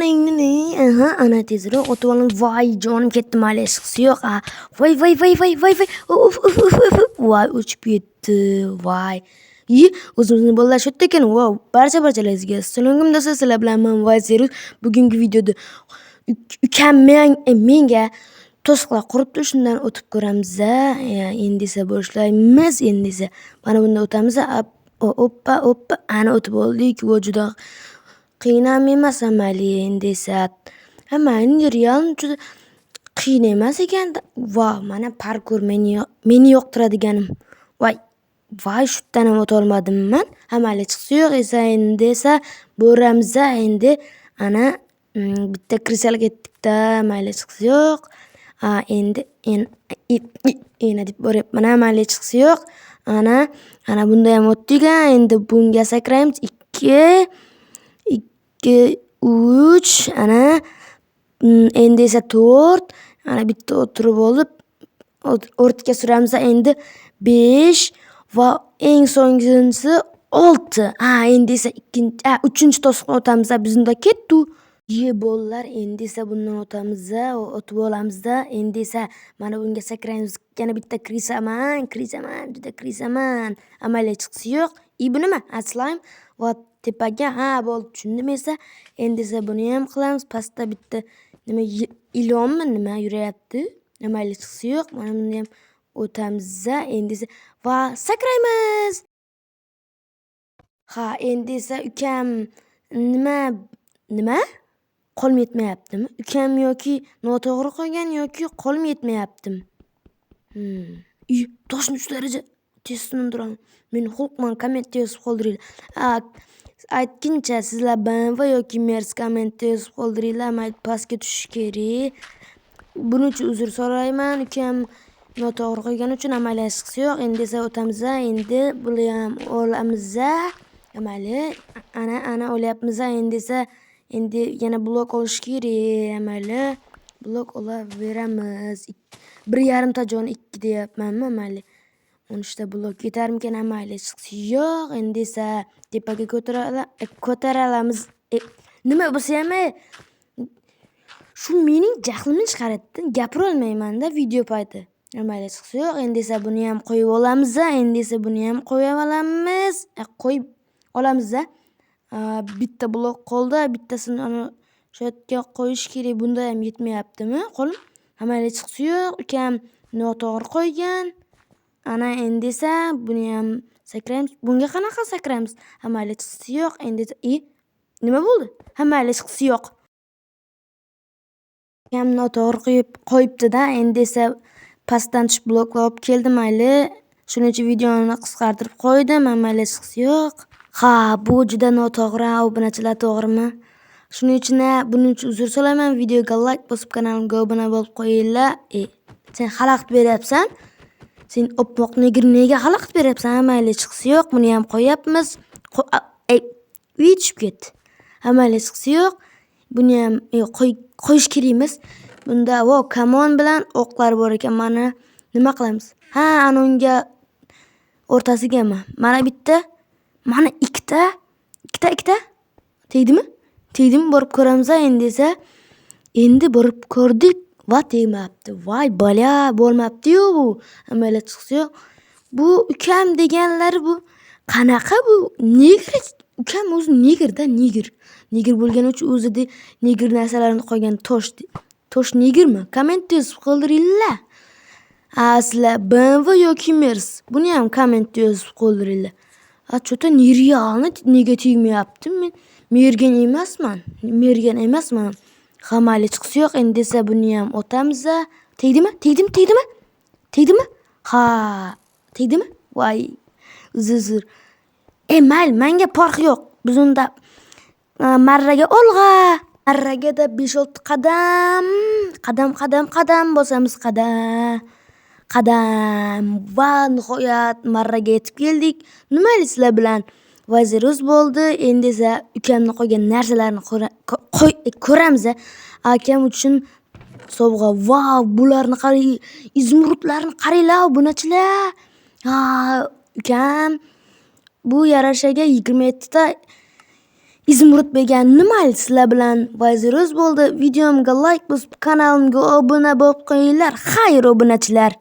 Aha, ana tezroq o'tib olamiz. Voy, jonim ketdi, mayli, hechqisi yo'q. Voy, voy, voy, voy, voy, voy. Uf, uf, uf, uf. Voy, uchib ketdi. Voy. Yi, o'zimizni bolalar shu yerda ekan. Wow, barchalaringizga assalomu alaykum do'stlar, sizlar bilan men Vaziruz. Bugungi videoda ukam menga to'siqlar quribdi, shundan o'tib ko'ramiz. Endi esa boshlaymiz. Endi esa mana bundan o'tamiz. Oppa, oppa, ana o'tib oldik. Va juda qiyin ham emas, mayli. Endi esa mayli, real juda qiyin emas ekan. Va mana parkour meni yoqtiradiganim. Voy, voy, shu yerdan ham o'ta olmadim man. Mayli, chiqsa yo'q esa endi esa boramiz endi. Ana bitta kristal ketdikda, mayli, chiqsa yo'q. Endi ena deb boryapman, mayli, chiqsa yo'q. Ana, ana bunda ham o'tdik. Endi bunga sakraymiz. 2, 2, 3, ana endi esa 4. Ana bitta o'tirib olib, o'rtaga suramiz. Endi 5 va eng so'nggisi 6. Endi esa 3-chi to'siqni o'tamiz. Bizda ketdi. Ye bolalar, endi esa bundan o'tamiz, o'tib olamiz-da. Endi esa mana bunga sakraymiz. Yana bitta krisaman, krisaman, juda krisaman. Mayli, chiqsa yo'q. Bu nima? Slime va tepaga. Ha, bo'ldi, tushundim esa. Endi esa buni ham qilamiz. Pastda bitta nima, ilonmi nima yurayapti. Mayli, chiqsa yo'q. Mana buni ham o'tamiz. Endi esa va sakraymiz. Ha, endi esa ukam nima, nima? Qo'lim yetmayaptimi? Ukam yoki noto'g'ri qo'ygan yoki qo'lim yetmayaptimi? Toshni shu daraja tez sindiraman. Men Hulkman, kommentda yozib qoldiringlar. Aytguncha sizlar BMW yoki Merc kommentda yozib qoldiringlar. Mayli, pastga tushish kerak. Buning uchun uzr so'rayman. Ukam noto'g'ri qo'ygani uchun. Mayli, hechqisi yo'q. Endi esa o'tamiz. Endi buni ham olamiz. Mayli, ana, ana olyapmiz. Endi esa endi yana blok olish kerak. Mayli, blok olaveramiz. 1,5 ta jon 2 deyapmanmi? Mayli. 13ta blok yetarmikan? Mayli, hechqisi yo'q. Endi esa tepaga ko'taramiz. Nima bo'lsa ham shu mening jahlimni chiqaryapti. Gapira olmayman-da video payti. Mayli, hechqisi yo'q. Endi esa buni ham qo'yib olamiz. Endi esa buni ham qo'yib olamiz. Qo'yib olamiz. Bitta blok qoldi. Bittasini ana shu yerga qo'yish kerak. Bunda ham yetmayaptimi qo'lim? Mayli, hechqisi yo'q. Ukam noto'g'ri qo'ygan. Ana endi esa buni ham sakraymiz. Bunga qanaqa sakraymiz? Mayli, hechqisi yo'q. Endi esa nima bo'ldi? Mayli, hechqisi yo'q. Ukam noto'g'ri qo'yibdi-da. Endi esa pastdan tushib bloklar olib keldim. Mayli. Shuning uchun videoni qisqartirib qo'ydim. Mayli, hechqisi yo'q. Ha, bu juda noto'g'ri, obunachilar, to'g'rimi? Shuning uchun buning uchun uzr so'rayman. Videoga like bosib, kanalimga obuna bo'lib qo'yinglar. Sen xalaqit beryapsan. Sen oppoq negr nega xalaqit beryapsan? Mayli, hechqisi yo'q. Buni ham qo'yapmiz. Uy tushib ketdi. Mayli, hechqisi yo'q. Buni ham qo'yish kerak emas. Bunda vo kamon bilan o'qlar bor ekan. Mana nima qilamiz? Ha, ana unga o'rtasigami? Mana bitta, mana ikkita, ikkita, ikkita. Tegdimi? Tegdimi? Borib ko'ramiz endi esa. Endi borib ko'rdik va tegmabdi. Voy bala, bo'lmabdi-yu bu. Mayli, chiqsa yo'q. Bu ukam deganlari bu qanaqa bu? Negr ukam o'zi negrda, negr. Negr bo'lgani uchun o'zida negr narsalarni qo'ygan tosh. Tosh negrmi? Kommentda yozib qoldiringlar. Sizlar BMW yoki Merc? Buni ham kommentda yozib qoldiringlar. Что-то нереально, nega tegmayapti? Men mergan emasman. Mergan emasman. Ha, mayli, chiqsa yo'q. Endi esa buni ham o'tamiz. Tegdimi? Tegdimi? Tegdimi? Tegdimi? Ha, tegdimi? Voy, uzr. Mayli, menga farqi yo'q. Biz unda marraga olg'a. Marraga da 5-6 qadam, qadam, qadam, qadam bosamiz, qadam. Qadam va nihoyat marraga yetib keldik. Nima sizlar bilan Vaziruz bo'ldi. Endi esa ukamni qo'ygan narsalarni ko'ramiz. Akam uchun sovg'a. Vau, bularni qarang, izmurudlarni qaranglar, obunachilar. Ha, ukam bu yarashaga 27 ta Изумруд bergan. Mayli, sizlar bilan Vayzeruz bo'ldi. Videomga layk bosib, kanalimga obuna bo'lib qo'yinglar. Xayr, obunachilar.